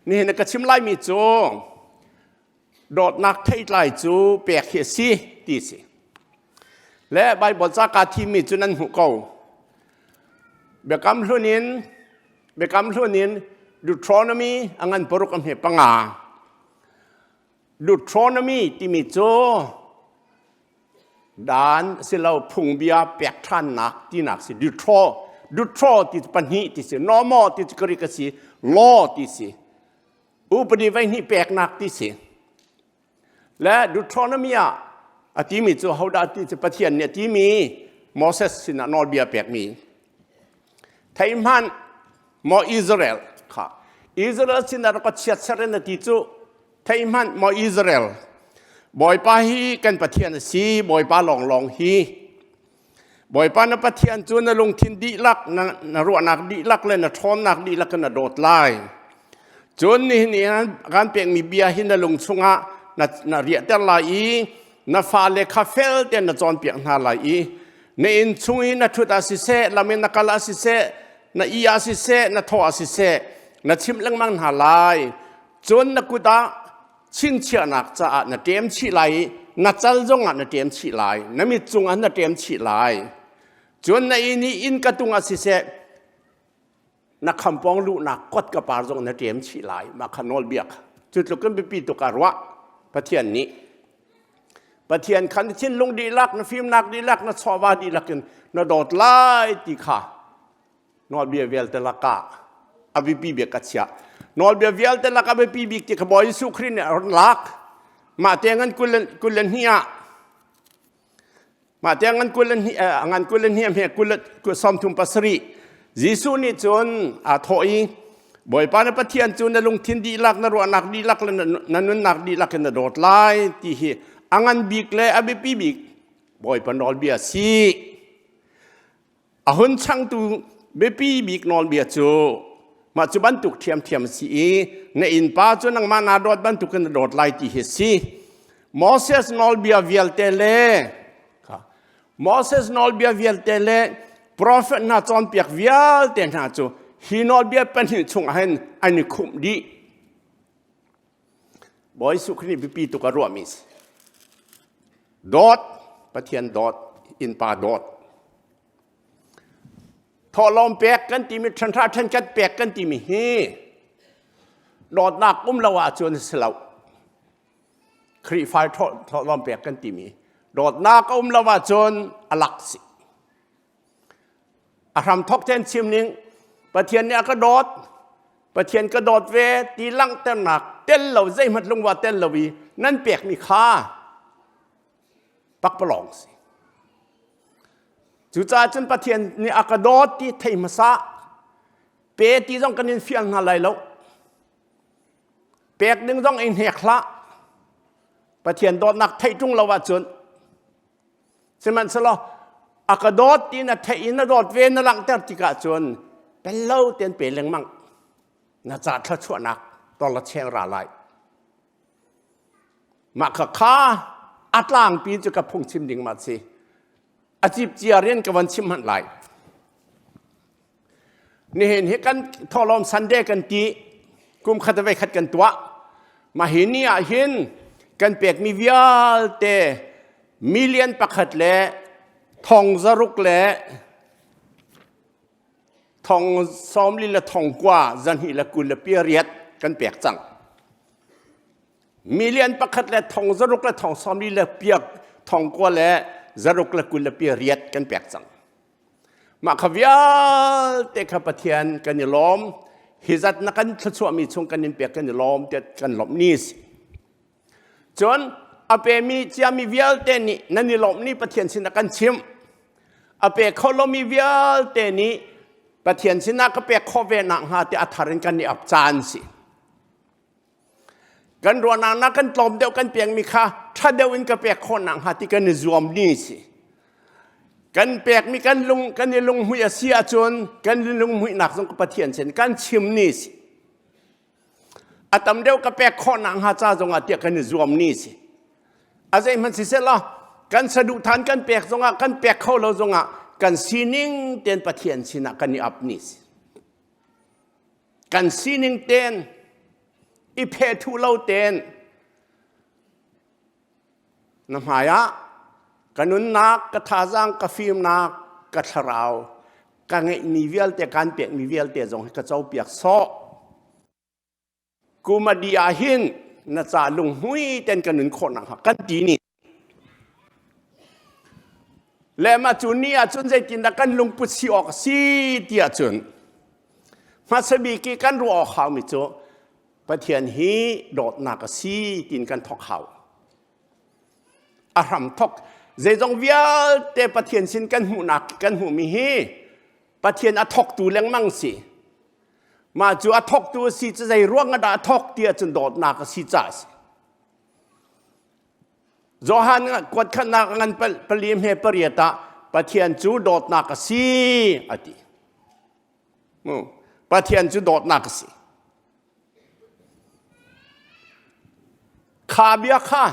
Nihin ka chim laimi cu dawtnak theitlai cu pek hi a si ti si. Le Baibal ca kaa thimmi cu nan hmuh ko. Biakam hlun in Biakam hlun in Deuteronomy a ngan paruk a hme panga. Deuteronomy timi cu Dan silo phungbia pek ṭhannak tinak si. Deutero, Deutero ti cu pahnih ti si. Nomo ti cu Greek a si. Law ti si. Upadi veihnih peknak ti si. Le Deuteronomy ah a timi cu hodah ti cu Pathian nih a timi Moses sinah nawlbia pekmi. Thei hmanh maw Israel kha Israel sinah rak ka chiatser in a ti cu Thei hmanh maw Israel, Bawipa hi kan Pathian a si, Bawipa lawnglawng hi. Bawipa na Pathian cu na lungthin dihlak, na, na ruahnak dihlak le na ṭhawnnak dihlak in na dawt lai. Cun nihin i kan pekmi bia hi na lung chungah na, na riahter lai i na fale kha fel tein na cawnpiak hna lai i na inn chung i na ṭhut ah siseh, lam in na kal ah siseh, na ih ah siseh, na thawh ah siseh, na chimh lengmang hna lai. Cun na kut ah chingchiahnak caah na ṭem chih lai i na cal zongah na ṭem chih lai, na mit cungah na ṭem chih lai. Cun na inn i innka tung ah siseh, na khampawng luhnak kotka par zong na ṭem chih lai. Mah kha nawlbia kha. Cu tluk in biapi tuk ah ruah Pathian nih. Pathian kha na thinlung dihlak, na fimnak dihlak, na chawva dihlak in na dawt lai ti kha Nawlbia vialte lakah a biapi bik a chiah. Nawlbia vialte lakah a biapi bik ti kha Bawi Jesuh Khrih nih a ron lak. Mah te ngan kul le hnih ah mah te ngan kul le hnih ngan kul le hnih hme kul sawmthum pasarih Jesuh nih cun aa thawh i Bawipa na Pathian cu na lungthin dihlak na ruahnak dihlak le na nunnak dihlak in na dawt lai ti hi a ngan bik le a biapi bik Bawipa nawlbia si. A hun changtu biapi bik nawlbia cu mah cu bantuk ṭhiamṭhiam a si i na innpa cu nangmah naa dawt bantukin na dawt lai ti hi a si. Moses nawlbia vialte le Moses nawlbia vialte le profet hna cawnpiak vialte hna cu hi nawlbia pahnih chungah hin an i khumh dih. Bawi Jesuh Khrih nih biapi tuk a ruahmi a si. Dawt, Pathian dawt, innpa dawt. Thawhlawm pek kan timi, ṭhenhra ṭhenkhat pek kan timi hi dawtnak um lo ahcun a si lo. Khrihfa thawhlawm pek kan timi dawtnak a um lo ahcun a lak si. A hramthawk tein chim ning Pathian nih a ka dawt Pathian ka dawt ve ti langhternak tel lo zeihmanh lungwa tel lo i nan pekmi kha pakpalawng si. Cucaah cun Pathian nih a ka dawt ti thei hmasa pe ti zong kan in fial hna lai lo. Pek ding zong in hnek hlah. Pathian dawtnak theih ṭung lo ahcun Sihmanhsehlaw a ka dawt ti na theih i na dawt ve na langhter tikah cun pel lo tein pe lengmang na ca thluachuahnak tol a cheng ra lai. Mah kha kha a tlangpi cu ka phungchim ding ma si. A cipcia rian ka van chim hmanh lai. Nihin hi kan thawhlawm Sunday kan ti kum khat ve khat kan tuah. Mah hi ni ah hin kan pekmi vialte million pakhat le thong zaruk le thong sawmli le thong kua zahnih le kul le pariat kan pek cang. Million pakhat le thong zaruk le thong sawmli le piak thong kua le zaruk le kul le pariat kan pek cang. Mah kha vialte kha Pathian kan i lawm. Hi zat na kan thluachuahmi chung kan in pek kan i lawm tiah kan lawmh ni si. Cun a pemi ciami vialte nih nan i lawmh ni Pathian sinah kan chimh. A pe kho lomi vialte nih Pathian sinah ka pek khawh ve nakhnga tiah a thar in kan i ap caan si. Kan ruahnak na kan tlawm deuh kan pekmi kha ṭha deuh in ka pek khawh nakhnga ti kan i zuam ni si. Kan pekmi kan lung kan i lunghmuih a si ahcun kan i lunghmuihnak zong ka Pathian sin kan chim ni si. A tam deuh ka pek khawh nakhnga ca zongah tiah kan i zuam ni si. A zeihmanh siseh law kan saduhthan kan pek zongah kan pek kho lo zongah kan sining tein Pathian sinah kan i ap ni si. Kan sining tein. I phe thu lo ten na hmai ah ka nunnak, ka thazaang, ka fimnak, ka thlarau, ka ngeihmi vialte, kan pekmi vialte zong hi ka copiak sawh. Kum a dih ah hin na ca lunghmui ten ka nun khawh nakhnga kan ti ni. Le mah cu ni ah cun zeitindah kan lungput si awk a si ti ahcun hmasa bik i kan ruah awk haumi cu Pathian hi dawtnak a si tiin kan thawk hau. A hram thawk zeizong vialte Pathian sin kan hmuhnak kan hmuhmi hi Pathian a thawktu lengmang si. Mah cu a thawktu a si cu zei ruang ah dah a thawk ti ahcun dawtnak a si caah a si. Johan kuat khatnak ngan pali hme pariat ah Pathian cu dawtnak a si a ti. Pathian cu dawtnak a si. Kha bia kha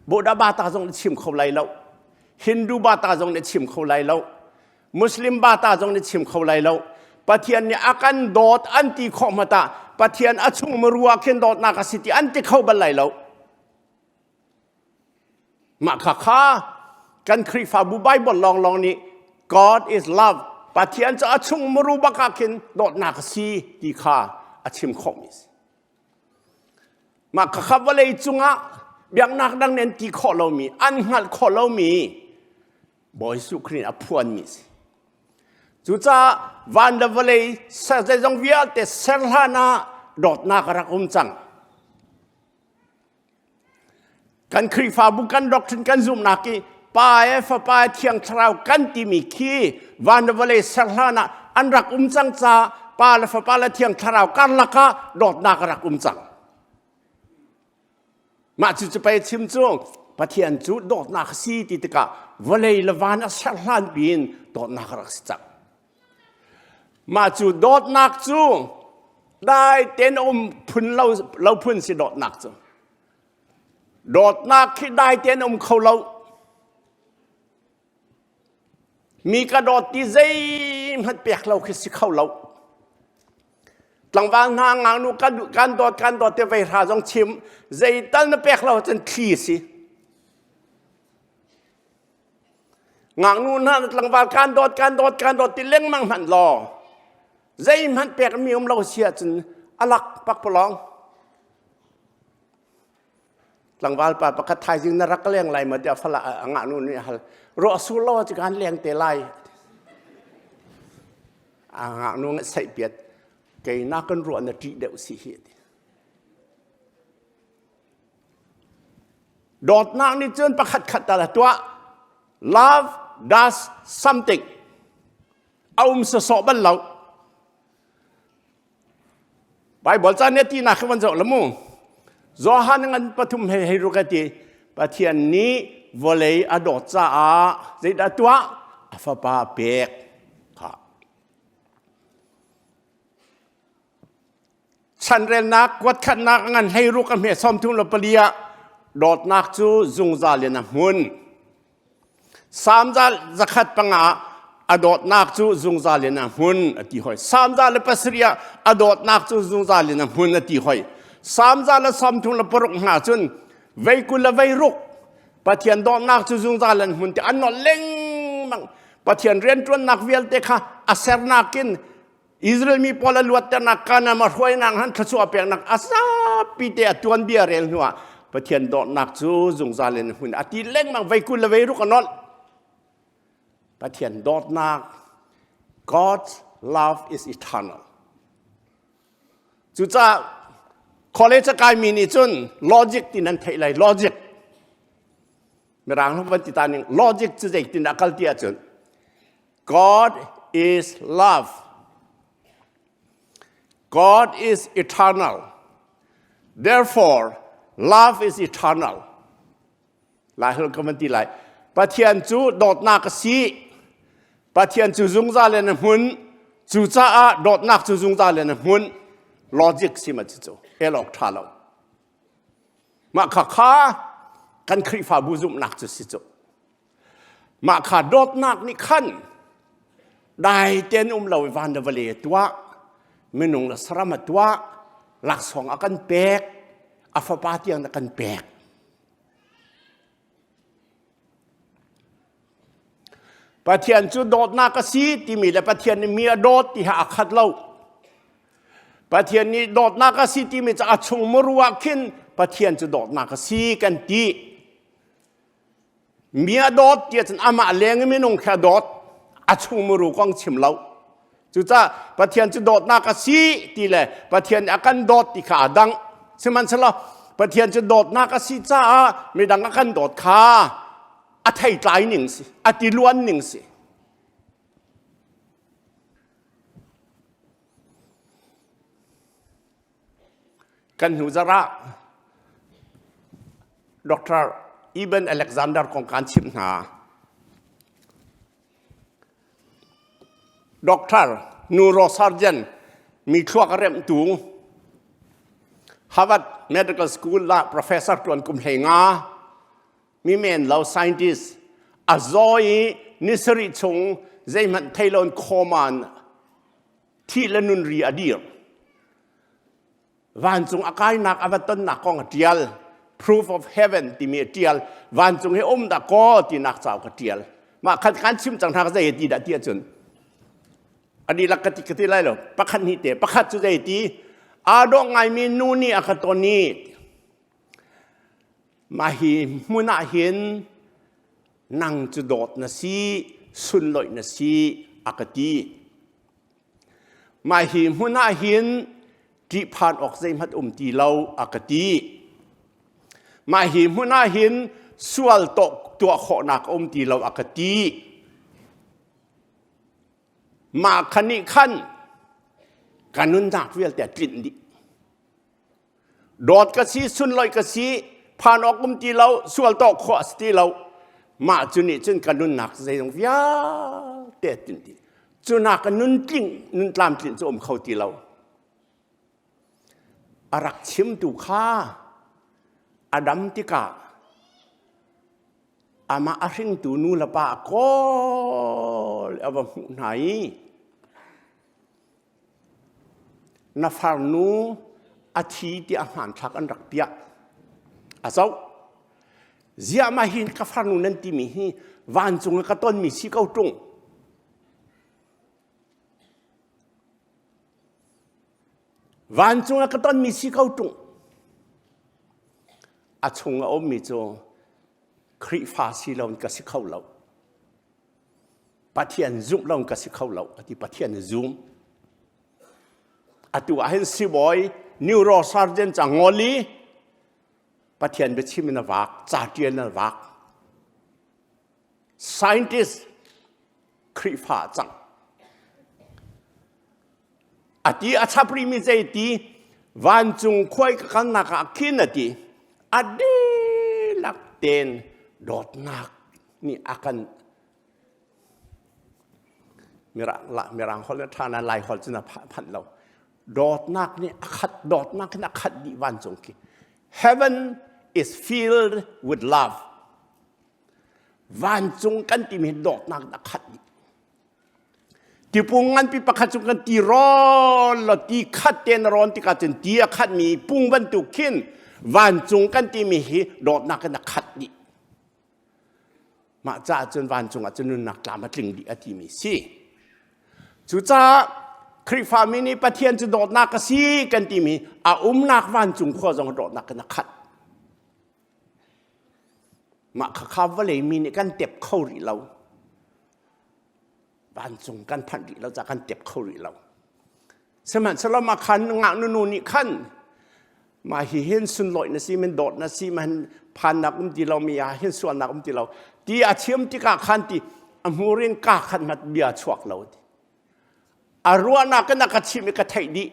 Buddha bata zong nih chim kho lai lo. Hindu bata zong nih chim kho lai lo. Muslim bata zong nih chim kho lai lo. Pathian nih a kan dawt an ti khawh hmata Pathian a chung marua khin dawtnak a si ti an ti kho bal lai lo. Mah kha kha kan Khrihfabu Bible lawnglawng nih God is love Pathian cu a chung muru bak ah khin dawtnak a si ti kha a chim khawhmi a si. Mah kha kha vawlei cungah biaknak dang nih an ti khawh lomi, an hngalh khawh lomi Bawi Jesuh Khrih nih a phuanmi a si. Cucaah van le vawlei ser zeizong vialte ser hlan ah dawtnak a rak um cang. Kan Khrihfabu kan doctrine kan zumhnak i Pa e Fapa e Thiang Thlarau kan timi khi van le vawlei ser hlan ah an rak um cang ca Pa le Fapa le Thiang Thlarau karlak ah dawtnak a rak um cang. Mah cu cu pei chim cu Pathian cu dawtnak a si ti tikah vawlei le van a ser hlan piin dawtnak a rak si cang. Mah cu dawtnak cu dai tein um phun lo, lo phun si dawtnak cu. Dawtnak khi dai tein um kho lo. Mi ka dawt ti zeihmanh pek lo khi si kho lo. Tlangval hna ngaknu kan kan dawt kan dawt te vei hra zong chim zeital na pek lo cun thli si. Ngaknu hna tlangval kan dawt kan dawt kan dawt ti lengmang hmanh law zeihmanh pekmi um lo si ahcun a lak pakpalawng. Tlangval pa pakhat thaizing na rak leng lai ma tiah fala a ngaknu nih a hal. Ruah sur lo cu kan leng te lai. A ngaknu nih saihpiat kei na kan ruah na ṭih deuh si hi. Dawtnak nih cun pakhat khat tal a tuah. Love does something. A um sawsawh bal lo. Bible ca nih ti nak van zoh lamu. Johan ngan pathum hei hei ruk ati Pathian nih vawlei a dawt caah zeidah tuah a fapa pek kha. Chanrelnak kuatkhatnak a ngan 16 a hme 34 ah dawtnak cu zungzal in a hmun. Salm 105 ah a dawtnak cu zungzal in a hmun a ti hoi. Salm 107 ah a dawtnak cu zungzal in a hmun a ti hoi. Salm 136 hna cun vei 20 le vei ruk Pathian dawtnak cu zungzal in hmun ti an nolh lengmang. Pathian rianṭuannak vialte kha a sernak in Israel mi pawl a luatternak Kanaan a hruainak han thluachuah peknak a zapi te a tuanbia rel hnuah Pathian dawtnak cu zungzal in hmun a ti lengmang vei 20 le vei ruk a nolh. Pathian dawtnak God's love is eternal. Cucaah college a kaimi nih cun logic ti nan theih lai logic mirang van ti ta ning logic cu zeitin a kal ti ahcun God is love. God is eternal. Therefore, love is eternal. Lai hol ka van ti lai. Pathian cu dawtnak a si. Pathian cu zungzal in a hmun. Cucaah dawtnak cu zungzal in a hmun. Logic si ma cu el awk tha lo. Mah kha kha kan Khrihfabu zumhnak cu si cu. Mah kha dawtnak nih khan dai tein um lo i van le vawlei a tuah, minung le saram a tuah. Laksawng a kan pek. A fapa tiang a kan pek. Pathian cu dawtnak a si timi le Pathian nih mi a dawt ti ha a khat lo. Pathian nih dawtnak a si timi cu a chung muru ah khin Pathian cu dawtnak a si kan ti. Mi a dawt ti ahcun amah leng i minung khi a dawt. A chung muru kong chim lo. Cucaah Pathian cu dawtnak a si ti le Pathian nih a kan dawt ti kha aa dang. Sihmanhsehlaw Pathian cu dawtnak a si caah midang a kan dawt kha a theitlai ning si, a tiluan ning si. Kan hnu zarh ah Dr. Eben Alexander kong kaan chimh hna. Doctor, neurosurgeon, mi thluak a remhtu, Harvard Medical School ah professor tuan kum hlei nga, mi men lo scientist, a zaw i ni sarih chung zeihmanh thei loin coma in thih le nun ri a dir. Vancung a kainak a va tonnak kong a ṭial. Proof of Heaven timi a ṭial. Vancung hi um dah kaw tinak cauk a ṭial. Mah khan kan chim cang hna ka zei ti dah ti ahcun a dihlak ka ti ka ti lai lo. Pakhat hnih te. Pakhat cu zei ti aa dawh ngaimi nu nih a ka ton i mah hi hmun ah hin nang cu dawt na si, sunlawih na si a ka ti. Mah hi hmun ah hin ṭihphan awk zeihmanh um ti lo a ka ti. Mah hi hmun ah hin sual tuah khawhnak a um ti lo a ka ti. Mah kha nih khan ka nunnak vialte a tlinh dih. Dawt ka si, sunlawih ka si, phan awk um ti lo, sual tawh khawh a si ti lo. Mah cu nih cun ka nunnak zeizong vialte a tlinh dih. Cu nak ka nun tling, nun tlamtlinh cu um kho ti lo. A rak chimtu kha a dam tikah amah a hringtu nu le pa a kawl a va hmuh hna i Na farnu a thi tiah hmanthlak an rak piah. A zoh. Ziah mah hi ka farnu nan timi hi vancung i ka tonmi si ko ṭung. Vancung ah ka tonmi si ko ṭung. A chung a ummi cu Khrihfa si lo in ka si kho lo. Pathian zumh lo ka si kho lo a ti Pathian zum. Atu ah hin sibawi neurosurgeon ca ngol i Pathian biachim in a vak, ca ṭial in a vak. Scientist Khrihfa cang. A ti a chap rihmi zei ti vancung khuai ka kalnak ah khin a ti a dihlak tein dawtnak nih a kan mirang holh le ṭha na lai holh cu na phanh lo dawtnak nih a khat dawtnak in a khat dih vancung khi heaven is filled with love vancung kan timi dawtnak a khat dih Tipung nganpi pakhat cu kan ti rawl law ti khat te na rawn tikah cun ti a khatmi pung bantuk khin vancung kan timi hi dawtnak in a khat dih. Mah caah cun vancung ah cun nunnak tlam a tling dih a timi si. Cucaah Khrihfami nih Pathian cu dawtnak a si kan timi a umnak vancung khua zong dawtnak in a khat. Mah khakha vawlei mi nih kan tep kho rih lo. Vancung kan phanh rih lo caah kan tep kho rih lo. Sihmanhsehlaw mah khan ngaknu nu nih khan mah hi hin sunlawih na si min dawt na si man phannak um ti lo mi ah hin sualnak um ti lo ti a chim tikah khan ti a hmur in ka khat mat bia chuak lo ti a ruahnak in a ka chim i ka theih dih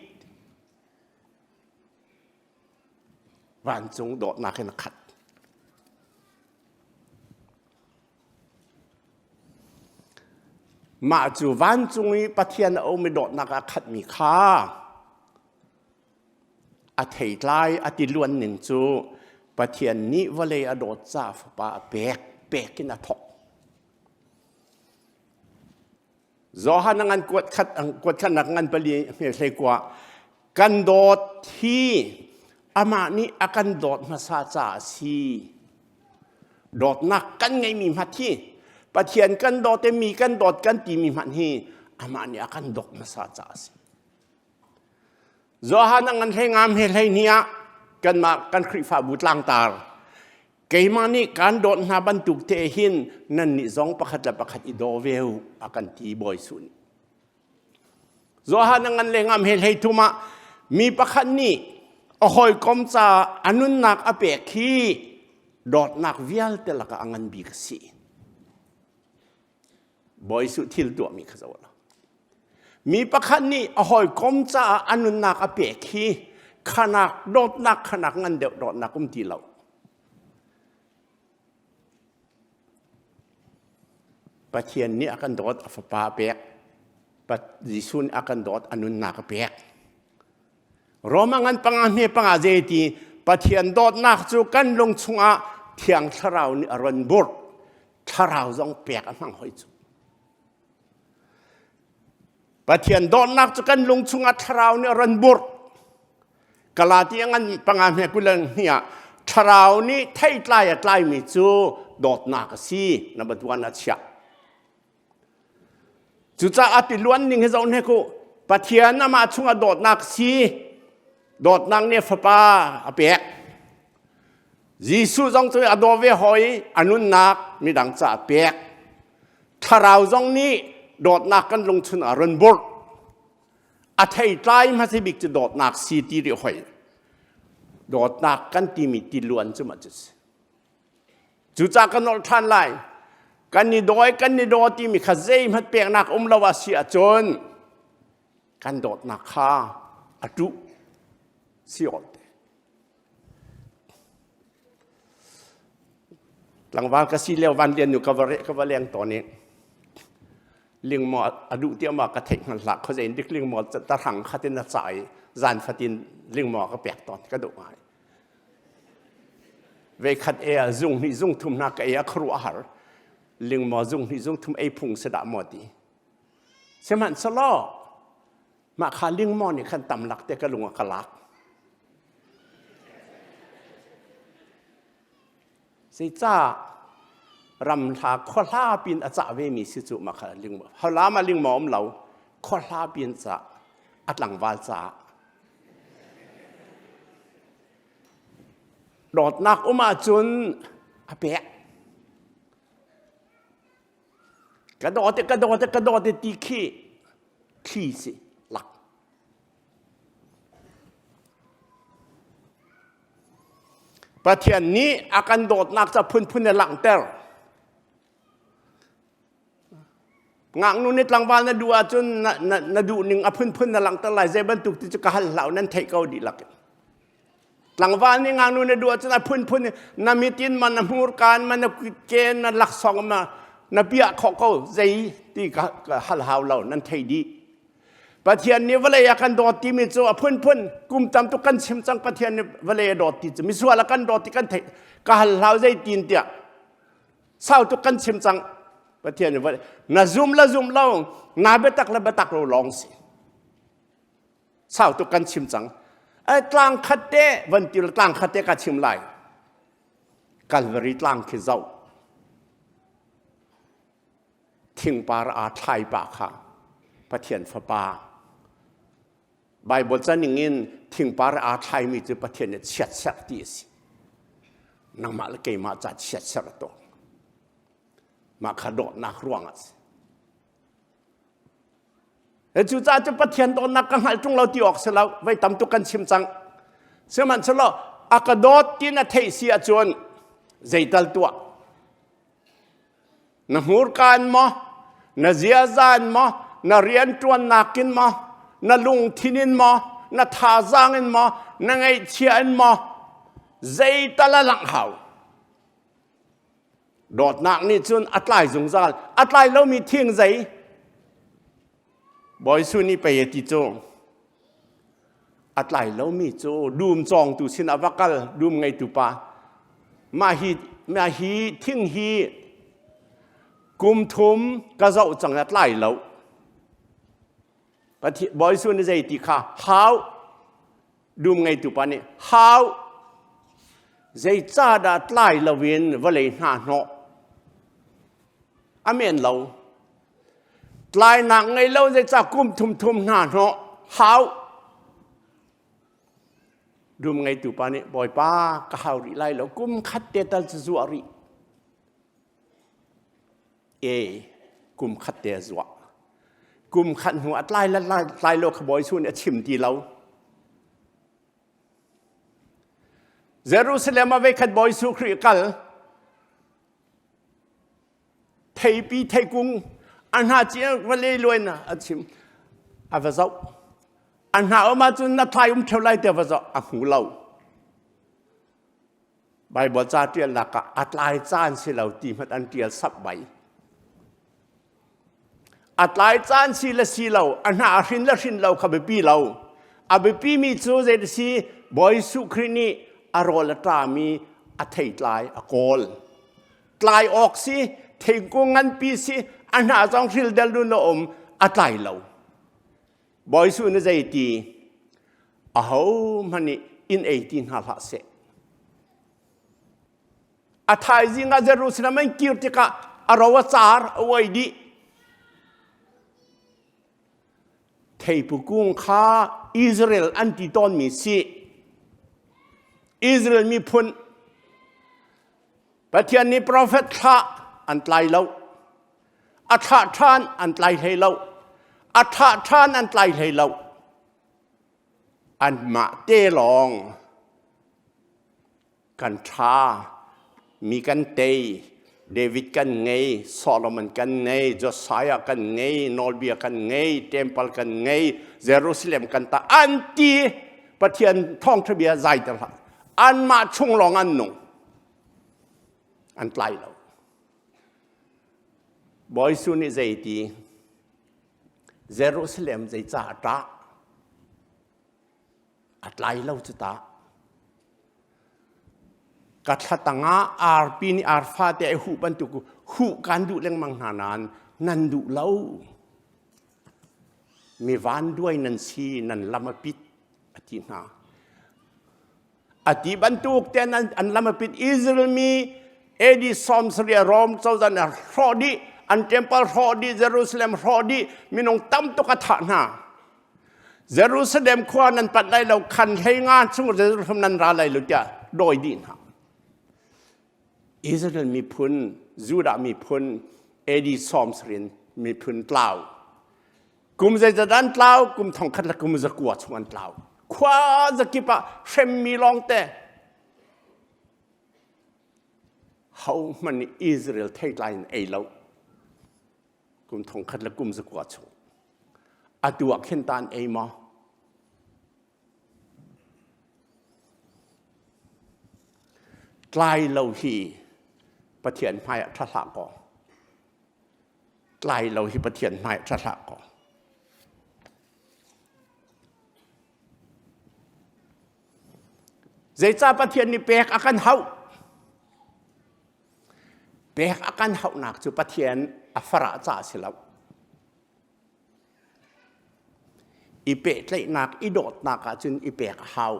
vancung dawtnak in a khat Mah cu vancung i Pathian a um i dawtnak ah khatmi kha a theitlai a tiluan ning cu Pathian nih vawlei a dawt caah fapa a pek, pek in a thawk. Johan a ngan kuat khat kuat khatnak ngan pali hme hlei kua. Kan dawt hi amah nih a kan dawt hmasa caah a si. Dawtnak kan ngeihmi hmat hi Pathian kan dawt i mi kan dawt kan timi hmanh hi amah nih a kan dawt hmasa caah a si. Johan a ngan hlei ngam he hlei ni ah kanmah kan Khrihfabu tlangtar keimah nih kan dawt hna bantuk te hin nannih zong pakhat le pakhat i daw ve u a kan ti Bawi Sun. Johan a ngan le ngam he hlei thum ah mi pakhat nih a hawikom ca a nunnak a pek hi dawtnak vialte lakah a ngan bik a si. Bawi Jesuh thil tuahmi kha zoh law. Mi pakhat nih a hawikom caah a nunnak a pek hi khanak dawtnak khanak ngan deuh dawtnak um ti lo. Pathian nih a kan dawt a fapa a pek. Jesuh nih a kan dawt a nunnak a pek. Roma ngan panga hme panga zei ti Pathian dawtnak cu kan lung chungah Thiang Thlarau nih a ron burh. Thlarau zong pek a hmang hoi cu. Pathian dawtnak cu kan lung chungah Thlarau nih a ron burh. Galati ngan panga hme kulan hnih ah Thlarau nih theitlai a tlaimi cu dawtnak a si. Number one a chiah. Cucaah tiluan ning hi zoh hnek u. Pathian amah chungah dawtnak si, dawtnak nih fapa a pek. Jesuh zong cu a daw ve hawi a nunnak midang ca a pek. Thlarau zong nih dawtnak kan lungchun a run burh. A theitlai hmasa bik cu dawtnak si ti rih hoi. Dawtnak kan timi tiluan cu mah cu si. Cucaah ka nolh ṭhan lai. Kan i dawi, kan i daw timi kha zeihmanh peknak um lo a si ahcun kan dawtnak kha a ṭuh si awk te. Tlangval ka si lio van lian nu ka va re ka va leng tawn i lingmaw a duh tiah ma ka theih hngal hlah khuazei in dik lingmaw tarhang khatin a ca i zan fatin lingmaw ka pek tawn ka duh ngai. Veikhat e ah zung hnih zung thum hna ka ei a khuaruah har. Lingmaw zung hnih zung thum ei phung si dah maw ti. Sihmanhsehlaw mah kha lingmaw nih khan tam lak te ka lung a ka lak. Zeicah ram hla khua hla pin a cah ve mi si cu mah kha lingmaw. Holam ah lingmaw um lo khua hla pin cah a tlangval caah Dawtnak um ahcun a pek. Ka dawt ka dawt ka dawt ti khi thli si lak. Pathian nih a kan dawtnak ca phunphun a langhter. Ngaknu nih tlangval na duh ahcun na, na, na duhning a phunphun na langhter lai zei bantuk ti cu ka hal hlah nan theih ko dihlak in. Tlangval nih ngaknu na duh ahcun a phunphun na mit in ma na hmurka in ma na ke na laksawng ma na piah khawh ko zei ti ka, ka hal hau lo nan thei dih. Pathian nih vawlei a kan dawt timi cu a phunphun kum tam tuk kan chim cang Pathian nih vawlei a dawt ti cu misual a kan dawt ti kan theih ka hal hlau zei tin tiah sau tuk kan chim cang Pathian nih na zum la zum lo na biatak le biatak lo lawng si sau tuk kan chim cang ai tlang khat te van ti tlang khat te ka chim lai Calvary tlang khi zoh thingpar aa thlai pa kha Pathian fapa Baibal ca ningin thingpar aa thlaimi cu Pathian nih chiatserh ti a si. Nangmah le keimah ca chiatserh a tuah. Mah kha dawtnak ruangah a si. Cucaah cu Pathian dawtnak ka hngalh ṭung lo ti awk si lo. Voi tam tuk kan chim cang. Sihmanhsehlaw a ka dawt ti na theih si ahcun zeital tuah. Na hmurka in maw, na ziaza in maw, na rianṭuannak in maw, na lungthin in maw, na thazaang in maw, na ngaihchia in maw, zeital a langh hau. Dawtnak nih cun a tlai zungzal. A tlai lomi thing zei? Bawi Jesuh nih pei a ti cu. A tlai lomi cu dum cawngtu sin ah va kal, dum ngeitu pa. Mah hi, mah hi thing hi kum thum ka zoh cang a tlai lo. Bawi Jesuh nih zei ti kha hau. Dum ngeitu pa nih hau zeicahdah tlai loin vawlei hna hnawh a men lo. Tlainak ngei lo zeicah kum thum thum hna hnawh hau. Dum ngeitu pa nih Bawipa ka hau rih lai lo kum khat te tal cu zuah rih. E kum khat te a zuah. Kum khat hnu a tlai la tlai lo kha Bawi nih a chim ti lo. Jerusalem ah veikhat Bawi Jesuh Khrih kal theipi theikung a hna ci vale luan a chim a va zoh a hna um ahcun na thlai um theo lai te va zoh a hmu lo Baibal ca ṭialnak ah a tlai caan si lo ti hmanh an ṭial sap bai. A tlai caan si le si lo, a hna a hrin le hrin lo kha biapi lo. A biapi mi cu zei si Bawi Jesuh Khrih nih a rawl a ṭami a theitlai a kawl. Tlai awk si, thingkung nganpi si, a hna zong hril del dun a um, a tlai lo. Bawi Jesuh nih zei ti? Ahohmanh nih in ei ti hna hlah seh. A thaizing ah Jerusalem an kir tikah a ro a car a uai dih. Theipu kung kha Israel an ti tawnmi si. Israel miphun Pathian nih profet thlah an tlai lo. A thlah ṭhan an tlai hlei lo. A thlah ṭhan an tlai hlei lo. Anmah te lawng kan ṭha, mi kan tei, David kan ngei, Solomon kan ngei, Josiah kan ngei, nawlbia kan ngei, temple kan ngei, Jerusalem kan ta an ti Pathian thawngṭha bia zaiter hlah. Anmah chung lawng an nung. An tlai lo. Bawi Jesuh nih zei ti? Jerusalem zeicah a ṭah? A tlai lo cu ta. Ka thla tangah arpi nih arfa te ai huh bantuk huh kan duh lengmang hna nain nan duh lo. Mi vanduai nan si, nan lam a pit a ti hna. A ti bantuk ten an lam a pit Israel mi AD 70 Rom cozah nih hrawh dih an temple hrawh dih Jerusalem hrawh dih minung tam tuk a thah hna Jerusalem khua nan panh lai lo khan hlei nga chung Jerusalem nan ra lai lo tiah dawi dih hna Israel miphun Judah miphun AD 70 miphun tlau Kum zeizat an tlau? Kum thongkhat le kum zakua chung an tlau. Khua zakip ah hremmi lawngte. Ho hmanh nih Israel theitlai in ei lo. Kum thongkhat le kum zakua chung. Atu ah khin ta an ei maw? Tlai lo hi Pathian hmai ah ṭha hlah kaw. Tlai lo hi Pathian hmai ṭha hlah kaw. Zeicah Pathian nih pek a kan hauh? Pek a kan hauhnak cu Pathian a farah caah si lo. I pehtlaihnak, i dawtnak ahcun i pek a hau.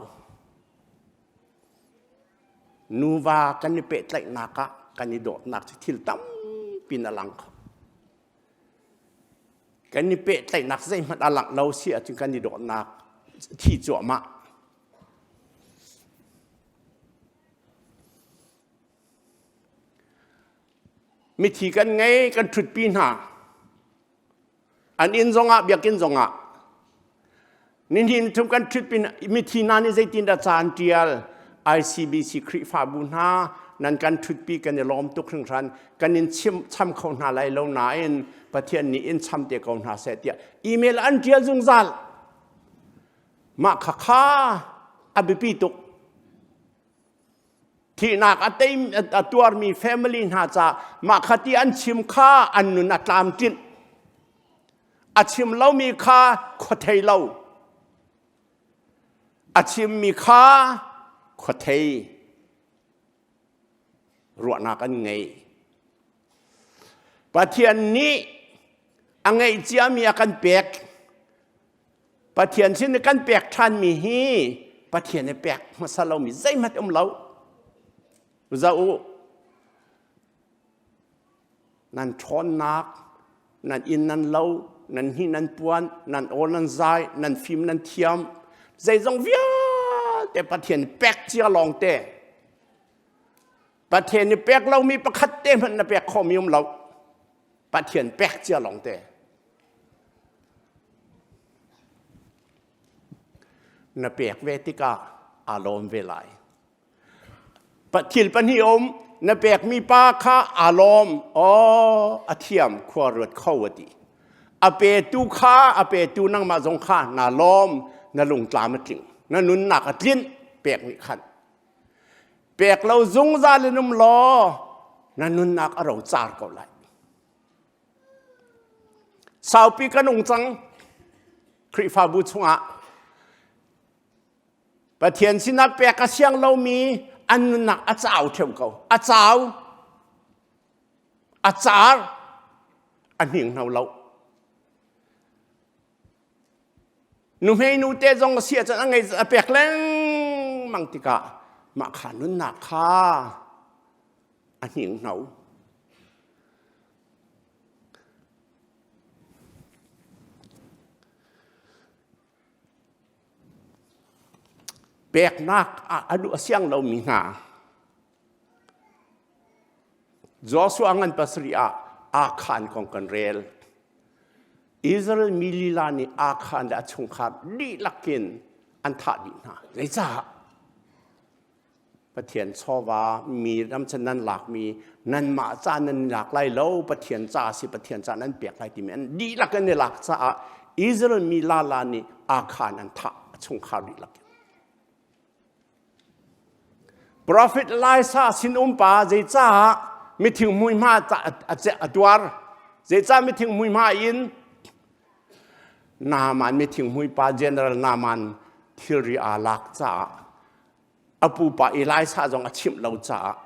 Nuva kan i pehtlaihnak ah kan i dawtnak cu thil tampi in a lang kho. Kan i pehtlaihnak zeihmanh a langh lo si ahcun kan i dawtnak thi cuahmah. Mithi kan ngei, kan ṭhutpi hna. An inn zongah biakinn zongah nihin thum kan ṭhut pin mithi hna nih zeitindah ca an ṭial ICBC Khrihfabu hna nan kan ṭhutpi kan i lawm tuk hringhran kan in chim cham kho hna lai lo nain Pathian nih in cham te ko hna seh tiah email an ṭial zungzal mah kha kha a biapi tuk Thihnak a tei a tuarmi family hna ca mah kha ti an chim kha an nun a tlamtlinh. A chim lomi kha khuathei lo. A chimmi kha khuathei ruahnak an ngei. Pathian nih a ngeih ciami a kan pek. Pathian sin i kan pek ṭhanmi hi. Pathian i pek hmasa lomi zeihmanh um lo. Zoh u, nan ṭhawnnak, nan inn nan lo, nan hni nan puan, nan aw nan zai, nan fim nan thiam, zeizong vialte Pathian pek cia lawng te. Pathian i pek lomi pakhat te hmanh na pek khawhmi um lo. Pathian pek cia lawng te. Na pek ve tikah aa lawm ve lai. Thil pahnih um na pekmi pa kha aa lawm aw a thiam khua ruat kho a ti. A petu kha a petu nangmah zong kha naa lawm na lungtlam a tling na nunnak a tlinh pek nih khan pek lo zungzal in um law na nunnak a rocar ko lai. Saupi kan ung cang Khrihfabu chungah Pathian sinah pek a siang lomi an nunnak a cau ṭheo ko. A cau. A car. A hninghno lo. Nuhmei nu te zong a si ahcun a ngei a pek lengmang tikah mah kha nunnak kha a hninghno. Peknak ah a duh a siang lomi hna Joshua ngan pasarih ah Akhan kong kan rel. Israel mi lila nih Akhan le a chungkhar dihlak in an thah dih hna. Zeicah? Pathian chawva mi ram chan nan lakmi nanmah ca nan lak lai lo Pathian ca si Pathian ca nan pek lai timi an dihlak an i lak caah Israel mi lala nih Akhan an thah a chungkhar dihlak in. Prophet Elisha sinum pa zeicah mithing muihma a tuar zeicah mithing muihma in Naaman mithing muipa General Naaman thilri aa lak caah a pupa Elisha zong a chimh lo caah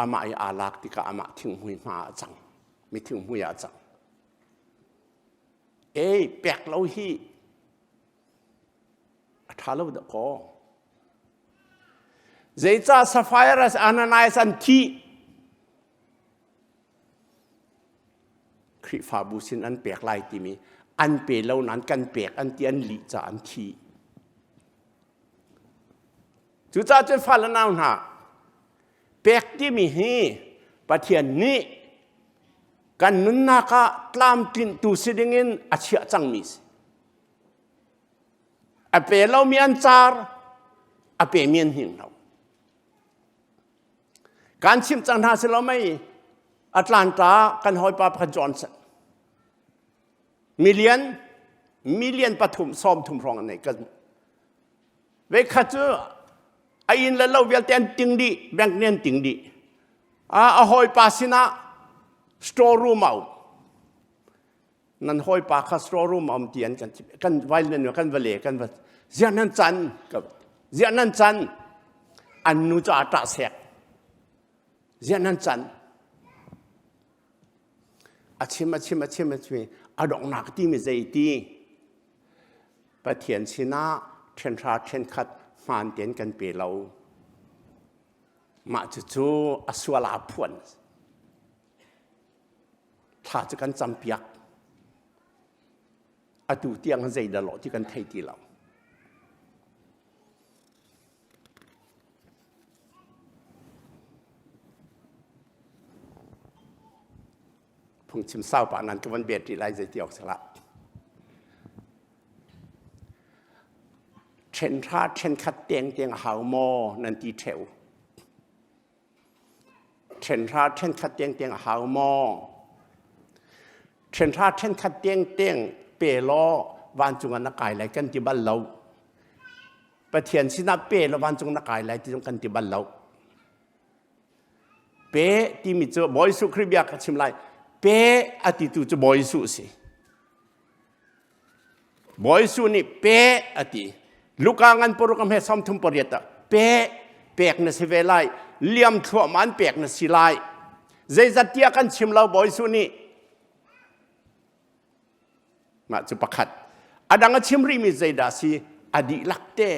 amah i aa lak tikah amah thinghmui hma ah cang mi thinghmui ah cang ei pek lo hi a ṭha lo dah kaw zeicah Sapphira Ananias an thih Khrihfabu sin an pek lai timi an pe lo nain kan pek an ti an lih ca an thi. Cucaah cun fale nau hna pek timi hi Pathian nih kan nunnak ah tlamtlinhtu si dingin a chiah cangmi si. A pe lomi an car, a pemi an hning lo. Kan chimh cang hna si lo mei Atlanta kan hawipa pakhat Johnson million million pathum sawm thum hrawng an nei kan veikhat cu a inn le lo vialte an ting dih bank nih an ting dih a hawipa sinah store room a um nan hawipa kha store room a um ti an kan kan vai nan kan va le kan va ziah nan can ka ziah nan can an nu cu a ṭah sek ziah nan can a chim a chim a chim a chim a donghnak timi zei ti Pathian sinah ṭhenhra ṭhenkhat hmaan tein kan pe lo mah cucu a sual aa phuan Thla cu kan campiak. Atu tiang zeidah lawh ti kan thei ti lo. Phungchim sau pah nan ka van bet rih lai zei ti awk salah. Ṭhenhra ṭhenkhat teng tiang a hau maw nan ti ṭheu. Ṭhenhra ṭhenkhat tiangtiang a hau maw? Ṭhenhra ṭhenkhat tiangtiang pe law vancung ah na kai lai kan ti bal lo. Pathian sinah pe law vancung na kai lai ti zong kan ti bal lo. Pe timi cu Bawi Jesuh Khrih bia ka chim lai. Pe a titu cu Bawi Jesuh a si. Bawi Jesuh nih pe a ti. Luka ngan paruk a hme sawmthum pariat ah pe pek na si ve lai liam thluahmah an pek na si lai. Zeizat tiah kan chim lo Bawi Jesuh nih. Mah cu pakhat. A dang a chim rihmi zeidah si? A dihlak te.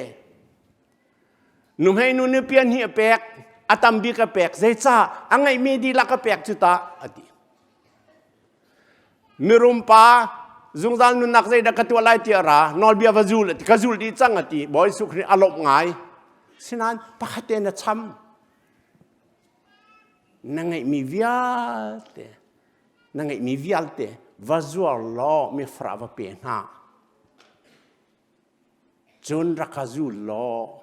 Nuhmei nu nih pian hi a pek, a tam bik a pek, zeicah a ngeihmi dihlak a pek cu ta a ti. Mirum pa zungzal nunnak zeidah ka tuah lai tiah ra, nawlbia va zul a ti, ka zul dih cang a ti. Bawi Jesuh Khrih a lawmh ngai. Sinain pakhat te na cham. Na ngeihmi vialte, na ngeihmi vialte va zuar law mifra va pe hna. Cun rak ka zul law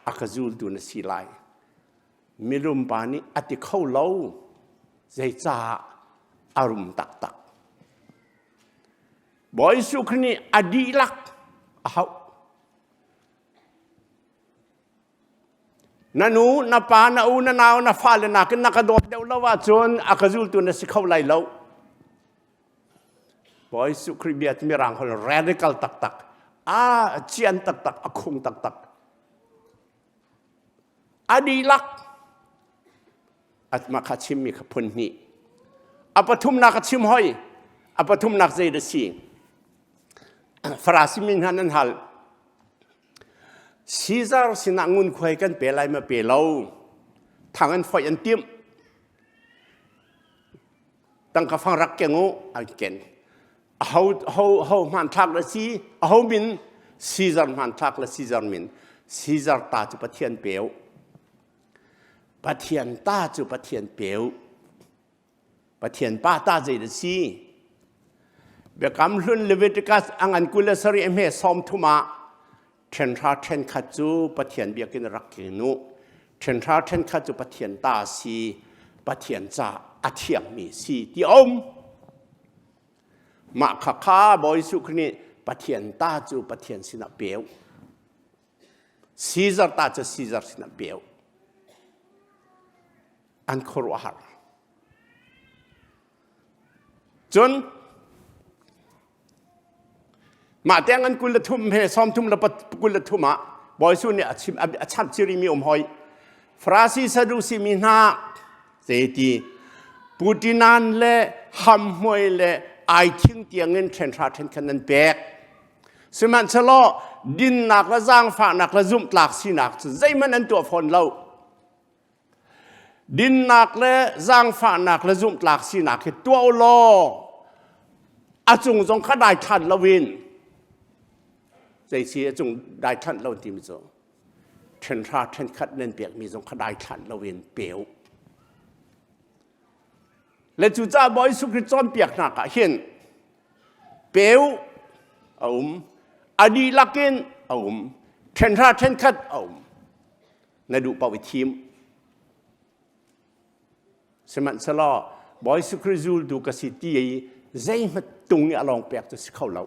a ka zultu na si lai. Mirum pa nih a ti kho lo, zeicah a rum taktak. Bawi Jesuh Khrih nih a dihlak a hauh. Na nu, na pa, na u, na nau, na fale nakin na ka dawt deuh lo ahcun a ka zultu na si kho lai lo. Bawi Jesuh Khrih bia cu mirang holh radical taktak, a cian taktak, a khung taktak. A dihlak atma kha chimmi kha phun hnih. A pathumnak a chim hoi. A pathumnak zei da si? Farasi mi hna nan hal. Caesar sinah ngunkhuai kan pe lai ma pe lo. Thang an foih an timh. Tangka fang rak keng u an ken. Aho ho ho hmanthlak le si aho min Caesar hmanthlak le Caesar min Caesar ta cu Pathian peu. Pathian ta cu Pathian peu. Pathian pa ta zei da si? Biakam hlun Leviticus a ngan 27 a hme 30 ah ṭhenhra ṭhenkhat cu Pathian biakinn rak tlin u. Ṭhenhra ṭhenkhat cu Pathian ta si, Pathian ca a thiangmi si ti a um. Mah kha kha Bawi Jesuh Khrih nih Pathian ta cu Pathian sinah pe u. Caesar ta cu Caesar sinah pe u. An khuaruahhar. Cun mah tiang an 23 he 33 le 23 ah Bawi Jesuh nih a chim a chamh chirimi um hoi. Farasi Sadusi mi hna zeiti putinan le hamhmuai le aithing tiangin ṭhenhra ṭhenkhan nan pek. Sihmanhsehlaw dinnak le zaangfahnak le zumhtlak sinak cu zeihmanh an tuah fawn lo. Dinnak le zaangfahnak le zumhtlak sinak hi tuah u law a cung zong kha daithlan loin zei si a cung daithlan lo timi cu ṭhenhra ṭhenkhat nan pekmi zong kha daithlan loin pe u. Le cucaah Bawi Jesuh Khrih cawnpiaknak ah hin peu a um, a dihlak in a um, ṭhenhra ṭhenkhat a um. Na duh paoh i thim. Sihmanhsehlaw Bawi Jesuh Khrih zultu ka si ti i zeihmanh tung i a lawng pek cu si kho lo.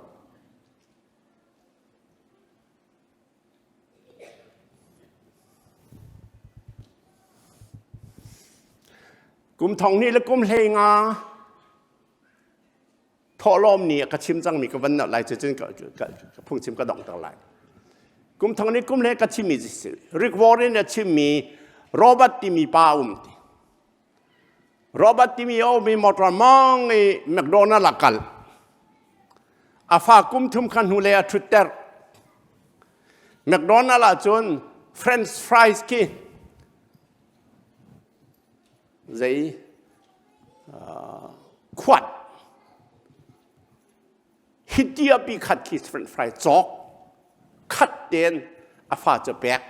Kum thong hnih le kum hlei nga thawhlawm ni ka chim cangmi ka van nolh lai cu cun ka phungchim ka donghter lai. Kum thong nih kum hlei ka chimmi Rick Warren a chimmi Robert timi pa um ti. Robert timi a um i motor mong i McDonald a kal. A fa kum thum kha hnulei a ṭhutter. McDonald ahcun French fries khi zei khuat hitia pi khat khi French fry cawk khat ten a fa cu pek.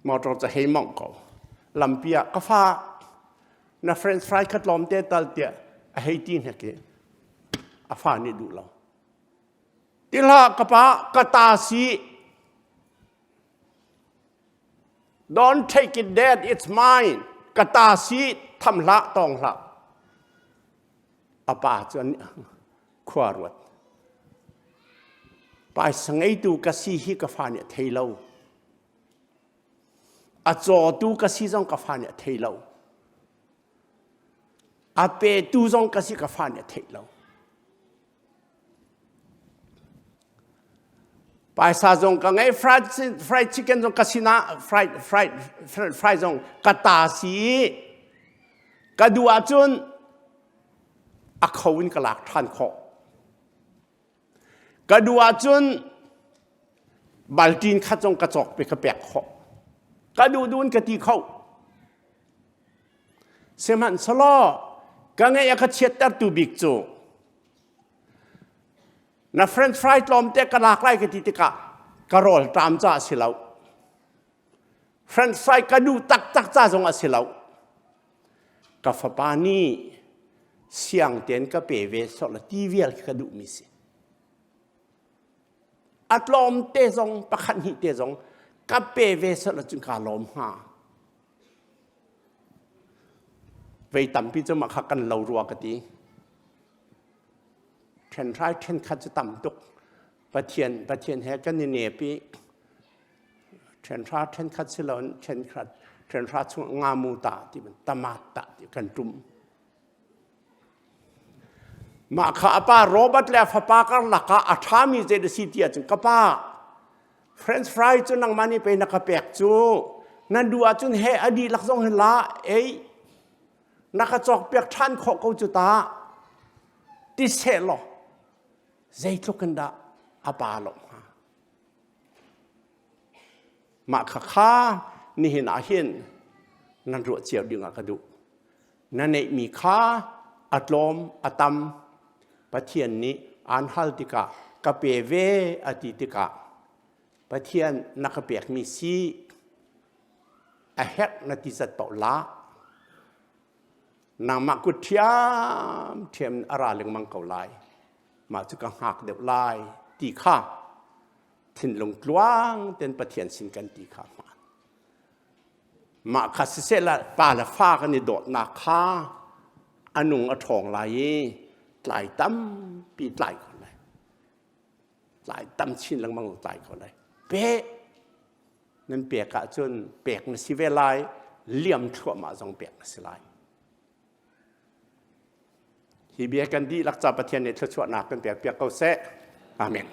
Motor cu hei mongh ko. Lampi ah ka fa na french fry kha tlawmte tal tiah a hei ti hnek i a fa nih duh lo. Ti hlah ka pa ka ta si. Don't take it dad, it's mine. Ka ta si tham hlah tawng hlah. A pa cu khua ruat. Paisa ngeitu ka si hi ka fa nih a thei lo. A cawtu ka si zong ka fa nih a thei lo. A petu zong ka si ka fa nih a theih lo. Paisa zong ka ngei, fried, fried chicken zong ka sinah fried, fried, fried, fry zong ka ta si i ka duh ahcun a kho in ka lak ṭhan khawh. Ka duh ahcun. Baltin khat zong ka cawk pe ka pek khawh. Ka duh duh in ka ti kho. Sihmanhsehlaw ka ngeih a ka chiattertu bik cu na french fry tlawmte ka lak lai ka ti tikah ka rawl ṭam ca a si lo. French fry ka duh taktak ca zong a si lo. Ka fapa nih siang tein ka pe ve sawh la ti vial khi ka duhmi si. A tlawm te zong pakhat hnih te zong ka pe ve sawh la cun kaa lawm hnga. Vei tampi cu mah kha kan lo rua ka ti. Ṭhenhrai ṭhenkhat cu tam tuk. Pathian Pathian he kan i nep i ṭhenhra ṭhenkhat si loin ṭhenkhat ṭhenhra chung ngamu ta ti tamat ta ti kan ṭum. Mah kha a pa Robert le a fapa karlak ah a ṭhami zei dah si ti ahcun ka pa French fry cu nangmah nih pei na ka pek cu nan duh ahcun he a dihlak zong hin la ei na ka cawkpiak ṭhan khawh ko cu ta ti seh law zeitluk in dah a pa lawmh hnga. Mah khakha nihin ah hin nan ruah cio ding ah ka duh. Na neihmi kha a tlawm a tam Pathian nih aan hal tikah ka pe ve a ti tikah Pathian na ka pekmi si a herh na ti zat paoh la nangmah kut ṭhiamṭhiam a ra lengmang ko lai mah cu ka hngak deuh lai ti kha thinlung tluang ten Pathian sin kan ti kha hmaan. Mah kha siseh la pa le fa kan i dawtnak kha a nung a ṭhawng lai i tlai tampi tlai ko lai. Tlai tam chin lengmang tlai ko lai. Pe nan pek ahcun pek na si ve lai, liam thluahmah zong pek na si lai. Hi bia kan dihlak ca Pathian nih thluachuahnak kan pek piak ko seh. Amen.